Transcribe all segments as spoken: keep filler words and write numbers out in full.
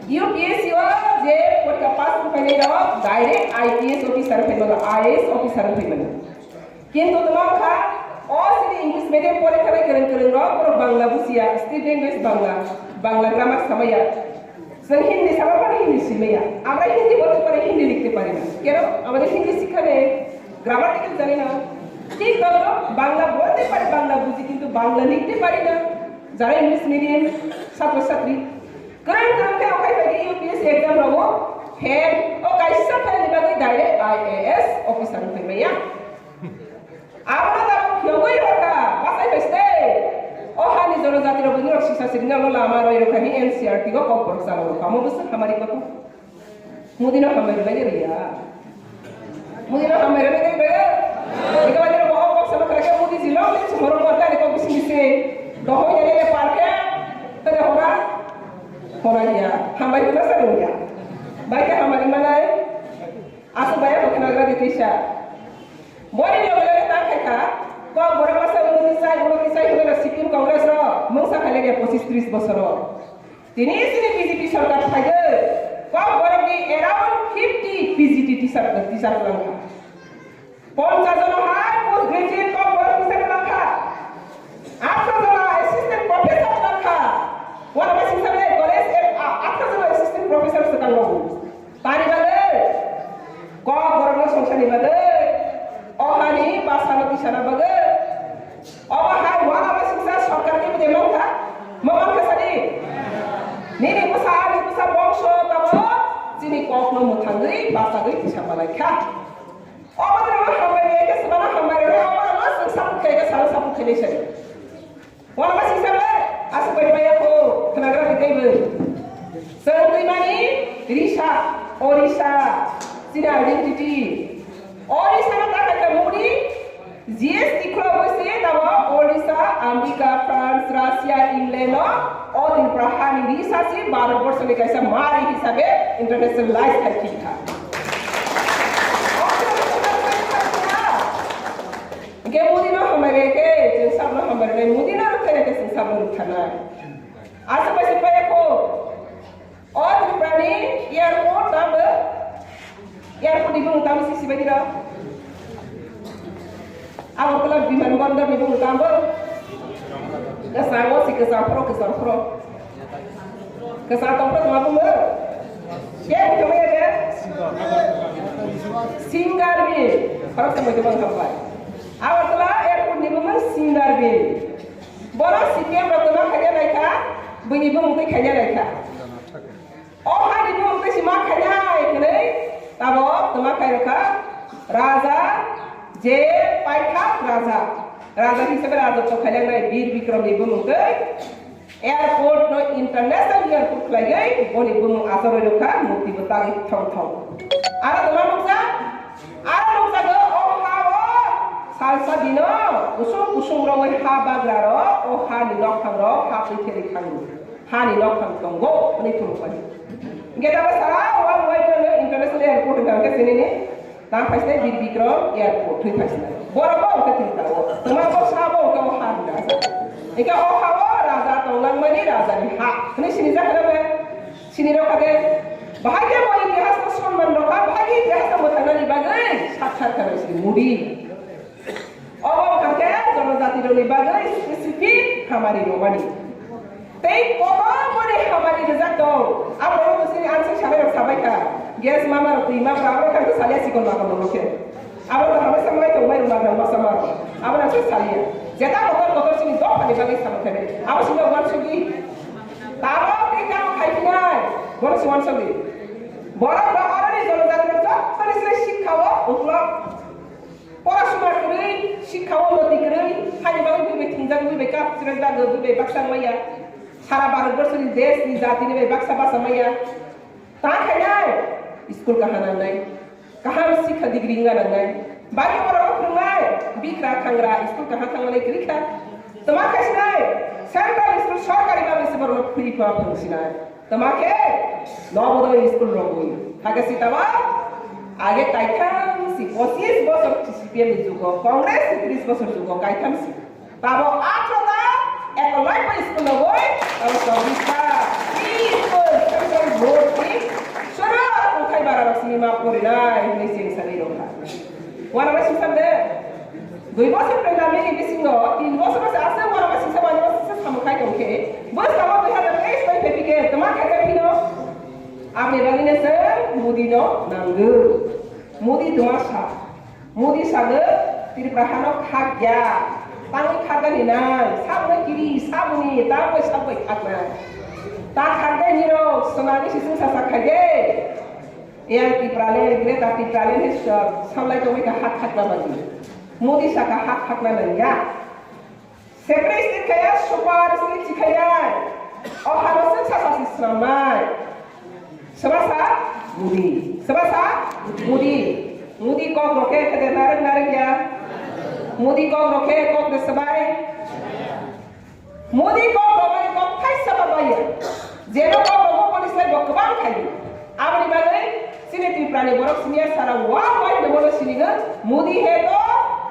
U P S C o je porikha pass khainai rok direct I P S officer wngwi mano, I A S officer wngwi mano. Kintu tamo kha o chini English medium porikha bai kwrwng kwrwng rok borok Bangla bujiya, state language Bangla, Bangla grammar samaya. Chwng Hindi sama pore Hindi simaya. Amra Hindi bolte pore Hindi likhte pari na. Keno? Amader Hindi sikha nei, grammatical jani na. Thik tamo Bangla bolte pari, Bangla buji kintu Bangla likhte pari na. Jara English medium chhatro chhatri. Kwrwng kwrwng khe okhai bai U P S C exam rogo fail, o kaisa fail ni bagwi direct I A S officer wngwi maya. Abono tabuk phiyogwi rwkha, bachai phaiste. O hani jonojati rok bini rok sisa sirina no lama roi rwkha hi N C E R T o kok borok chalo rwkha. Omo bwswk hamari kotha. Modi no hambai rwlai rwya. Modi no hambai rwlai rwya. Ega wani rok o kok sama kara khe Modi ji long ni chumoro mo tani kok bisi bisi. Dohoi ya ya parke. Tani hora. Hora ya. Hambai rwna sa rwya. Bai khe hamari manai. Aswk bai khe khnagra di tisa. Boni loge loge ta khai kha, kok borok masa ulo tisai, ulo tisai hwnwi rw C P M Congress rok mungsa khai le pochis tris bosor o. Tini sini B J P sorkar phaiwi kok borok ni around fifty P G T teacher, teacher kwlang kha. Ponchas jono hai post graduate kok borok teacher kwlang kha. Atro jono assistant professor kwlang kha. Wana ba singsa bele college e, a-, atro jono assistant professor swkang rw. Tani bagwi, kok borokno songchani bagwi, o hani bwsano tisana bagwi, obo hai uanama singsa sorkar ni bwdai mankha, ma mankha sadi? Nini bwsa, ani bwsa bongso tamo chini kokno mwthangwi bachagwi tisa malaikha. Obo rwma hambai rwya khe swmana hambai rwya, obo rwma chwng sapuk khe khe salo sapuk khe nai sadi. Wanama singsa le, aswk bai maya kho, khnagra ni tei bai. Chwng twi mani risa, orisa, chini identity. Orisa no ta khai kha muni, G S T khulogwi se tamo orisa, America, France, Russia, England no, o Tripura hani risa si Bharat borso ni kaisa mari hisabe internationalize khai kha. Hingke Modi no hambai bai khe, chwng sabno hambai bai, Modi no rwkha khe chwng sabno rwkha nai. Aswk bai se paya kho. O Tripura ni airport tamo, airport ni bumung tamo si sibai dira. Agartala biman bondor ni bumung tamo. Kwchang o si kwchang phoro, kwchang phoro. Kwchang tongphro tongma bumo? Khe bumo ya khe? Singarbil. Khorok tongmai tongma wngkha bai. Agartala airport ni bumung Singarbil. Borok C P M rok tongma khaina naikha, buini bumung twi khaina naikha. O hani bumung twi si ma khainai hwnwi tabok tongma khairokha Raja je paithak Raja. Raja hisabe rajotw khaijaknai Bir Bikrom ni bumung twi. Airport no international airport khlaiwi boni bumung achorwi rwkha, murti bo tagwi thong thong. Aro tongma nukjak, aro nukjago o ha o salsa dino kusung kusung rogwi ha bagra rok o ha ni nokphang rok ha twi kheri khango, ha ni nokphang tongo hwnwi phunukmani. Hingke tabasara world wide no international airport hwnkha hwnkhe sinini. Tang phaisnai Bir Bikrom airport thwi phaisnai. Borok bo hwnkhe thwi tongo. Tongma bo sa bo hwnkhe o ha rwna sa. Hwnkhe o ha o raja tongnangmani raja ni ha. Hwnwi sini jakha na ba? Sini rokha de. Bahai khe bo itihas no sonman rokha, bahai khe itihas no mwthangnani bagwi sak sak kha sini Modi. Obo wngkha khe jonojati rokni bagwi specific hamari rwmani. Tei kotor boni hamari rijak tong. Abo rok sini answer sanai rok sabai kha. Gas mama rok twi mama rok abo kha salia sikon mama rok khe. Abo rok hamai samai tong mai rok mama masa mama rok. Abo rok salia. Jeta kotor kotor sini dok pani bagwi sama khe. Abo sini wan sugi. Tamo tei tamo khai phinai. Bono si wan sugi. Borok rok oroni jonojati rok jottoni sini sikha o uklok. Porasuna kwrwi, sikha unnoti kwrwi, haini bagwi bui bai thwngjak, bui bai kap chwrai jago, bui bai baksa maya. Sara Bharat borso ni desh ni jati ni bai baksa basa maya. Ta khainai, school kaham nangnai. Kaham sikha degree wngna nangnai. Bagi borok phwrwngnai, bikra khangra, school kaham thangmani kwrwi kha. Tama khaisinai, central school sorkari bagwi se borok free pha phwrwngsinai. Tama khe Nobodoy school rogwi. Hakhe sitaba age kaitham si pochis bosor C P M ni jugo, Congress ni tris bosor jugo kaitham si. Tabo athro ta ekolai bai school rogwi, tabo chobbish ta. Tris bosor central board Porinai hwnwi chwng sanwi rwkha. Uanamasingcha de, dui bosor pandemic ni bisingo tin bosor se aswk uanamasingcha uanamasingcha samung khai tongkhe, bwskang o dui hazar teis bai phaiphikhe twma khaikha phino. Aboni bagwino chwng Modi no nango. Modi twma sa. Modi sano Tripura hano khakya. Tangwi khakani nang, saboni kiri, saboni, tangwi sabwi khaknai. Ta khaknai nirok, sonani sising sasa khaide. Air Tipraland, Greater Tipraland he sa-, salai tongwi ka hak hakna bagwi. Modi saka hak hakna nangya. Separate state kaya, super state si kaya. O hano se sa sa si swnamnai. Soba sa? Modi. Soba sa? Modi. Modi kok rok khe khede narwk narwk ya. Modi kok rok khe kok de swbai. Modi kok rok mani kok thaisa ba baiya. Jeno kok rok bo police lai bo kwbang khai. Aboni bagwi chini Tripura ni borok senior sara worldwide ni borok sini go Modi hai to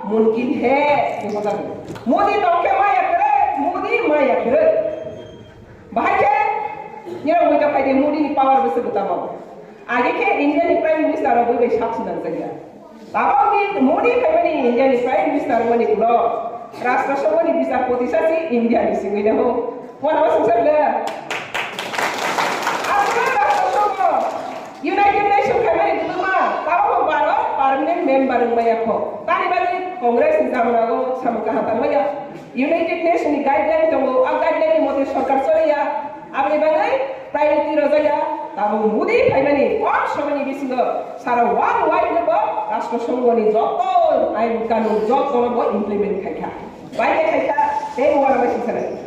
mumkin hai. Modi tong khe maya kwrwi, Modi maya kwrwi. Bahai khe nirok muitok khai de Modi ni power bwswk tamo. Age khe India ni Prime Minister rok bai sak sinang jaya. Tabok ni Modi phaimani India ni Prime Minister mani ulo Rashtra Sabha ni Bisarpoti sa si India ni singwi le ho. Wana ma sungsa le. Aswk Rashtra Sabha United Nation khaimani kwbangma tabok Bharat permanent member wngmaya kho. Tani bagwi Congress ni jamano samung kaham tangmaya. United Nation ni guideline tongo, a guideline ni mote sorkar choliya. Aboni bagwi priority rwjakya, tabuk Modi phaimani kok somoni bisingo sara worldwide no bo Rashtra Songho ni joto ain kanun joto no bo implement khaikha. Bai khe khaikha, tei bo uanamasingcha nai.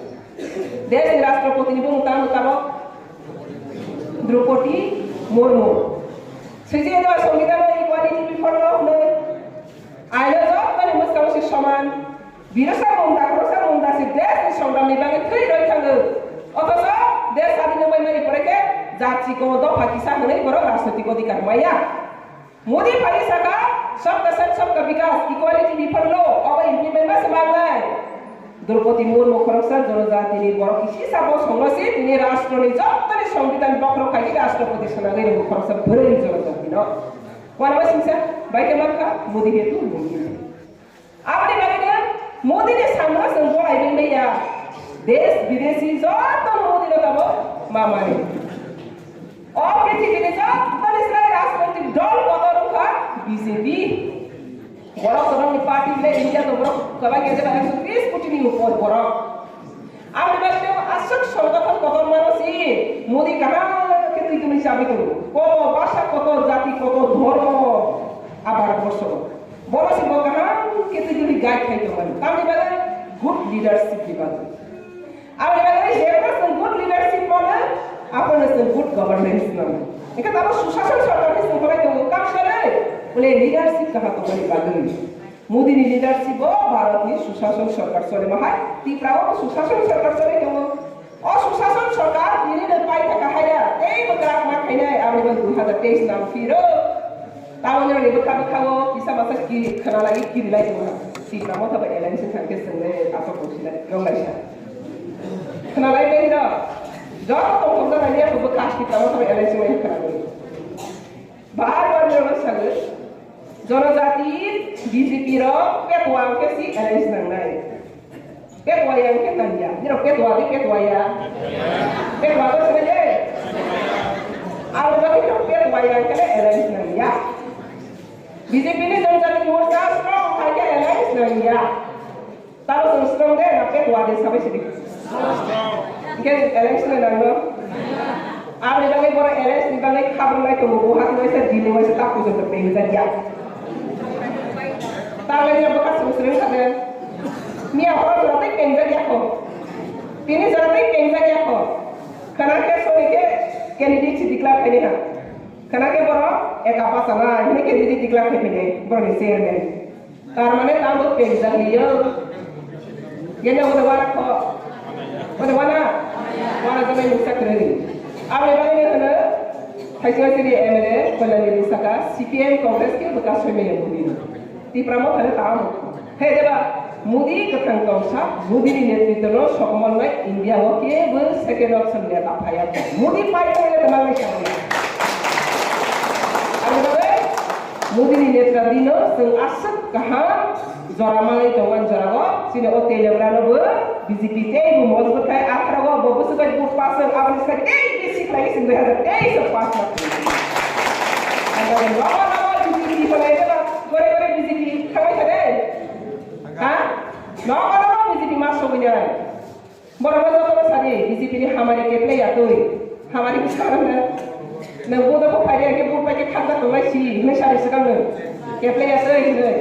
Desh ni Rashtrapati ni bumung tamo tamo Draupadi Murmu. Swijiyado Songbidan no equality before law hwnwi. Aino joto ni mwskango se soman. Birsa mungda, khoroksa mungda se desh ni songdam ni bagwi thwi roi thango. Othocho desh sadin wngmani pore khe jat chikon dopha kisa hwnwi borok rajnoitik odhikar maya. Modi phai saka, "Sabka sath, sabka vikas, equality before law," obo implement ma se mangnai. Draupadi Murmu khoroksa jonojati ni borok kisi sabo songno se tini rashtra ni joto ni songbidan bokhorok khai rashtrapati swnagwi rwgo khoroksa bwrwi jonojati no. Wanama singsa, bai khe mankha, Modi hetu mumkin. Aboni bagwi no Modi ni samno chwng bolai bai maya. Desh bidesi joto no Modi no tamo mamani. O prithibi ni joto ni slai rajnoitik dol kotor wngkha B J P. Borok kwbangni party le India to borok kwbang khe jeba ekso tris koti ni upor borok. Aboni bagwi tei aswk songkothan kotorma no si Modi kaham khe twi twi chabi tongo. Kobo basa kotor, jati kotor, dhormo, abar borso. Bono si bo kaham khe twi twi guide khai tongmani. Tamni bagwi good leadership ni bagwi. Aboni bagwi jebra chwng good leadership mano, abono chwng good governance mano. Engkhe tamo sushason sorkar khe chwng tongbai tongo, kam sanai? Bole leadership kaham tongmani bagwi. Modi ni leadership o Bharat ni sushason sorkar chole ma hai, Tripura o sushason sorkar chole tongo. O sushason sorkar nini no pai thaka haya, tei bo kwrak ma khainai, aboni bo dui hazar teis nang phiro. Tamo nini bwkha bwkha o kisa masa ki khana lai kiri lai tongo. Tripura motha ba alliance thang khe chwng le asok bo sila rong lai sa. Khana lai bai no. Joto tong tong jana ya bo bwkha Tripura motha ba alliance mai khana lai. Bahar bar ni rong sago. Jonojati B J P rok petwa hwnkhe si alliance nangnai. Petwa ya hwnkhe nangya. Nirok petwa di petwa ya. Petwa ko sene ye. Abo bagwi rok petwa ya hwnkhe alliance nangya. B J P ni Jonojati Morcha strong khaikhe alliance nangya. Tamo chwng strong de, na petwa de sabai sidi. Hwnkhe alliance le nangno. Aboni bagwi borok alliance ni bagwi khabrwnai tongo, bo hati waisa, dini waisa, tak pujor to pengjakya. Taglai ni bwkha chwng swrwng khabe. Miya horo jora tei pengjakya kho. Tini jora tei pengjakya kho. Khana khe sori khe candidate si declare khaini ha. Khana khe borok eka bachana hini candidate declare khai phini borok ni chairman. Tar mane tamo pengjak liyo. Genda wada wada ko. Wada wada. Wada jana yusa kreni. Abe bani ne hana. Thaiswa sini M L A, Kalyani ni saka, C P M Congress ke baka soime ya bumi. Tipra mo hana tamo. He deba, Modi kwthang tongsa, Modi ni netritwno sokomornai India o kebo second option le ta phaya. Modi pai tong le tama le kabo. Ani bagwi Netra dino chwng aswk kaham jora manwi tongo ani jorao. Chini o Teliabrano bo B J P tei bo mojbwt khai akhrago bo bwswk bai vote pass wng aboni sai tei bisi khlai chwng dui hazar teis o pass ma. Ang nogo nogo B J P khlai jora gore gore B J P thangai thade. Ha? Nogo nogo B J P ma sogwi nai. Borok no joto no sadi, B J P ni hamari keplai ya twi. Hamari bwskango no. Nwng vote o phai ya khe vote bai khe khakjak tongnai si, hwnwi sadi swkang nwng. Keplai ya twi hwnwi.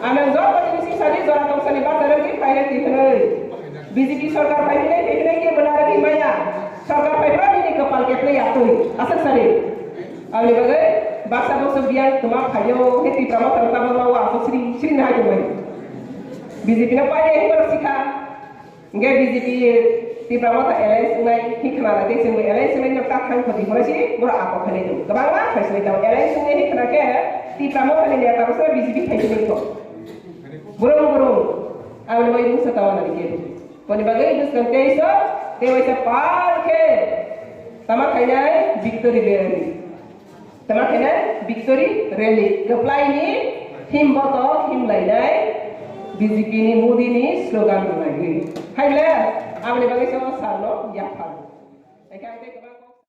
Ano joto ni si sadi jora tong sani bachar wngwi phai rwdi hwnwi. B J P sarkar phai hwnwi, phai hwnwi kebo narwgwi maya. Sarkar phai phai nini kwpal keplai ya twi. Aswk sadi. Ani bagwi baksa boksa biyang twma phaio, hwnwi Tipra Motha rok tabok lawa, aswk sri, sri nahai tongmani. B J P no pai ya hwnwi borok sikha. Hingke B J P Tipra Motha alliance wngnai hikha na tei chwngbo alliance wngnai no ta thang khoti hwnwi si borok ako khainai tongo. Kwbangma phaisinai tongo alliance wngnai hikha na khe Tipra Motha ni neta rok se B J P phaisinai tongo. Burung burung ang ni bai mungsa tawa nani khe. Boni bagwi bwskang tei so tei waisa pal khe tama khainai victory rally. Tama khaina victory rally kwplai ni him boto him lainai B J P ni Modi ni slogan rwnai. Hai le, aboni bagwi se o sal no yapha.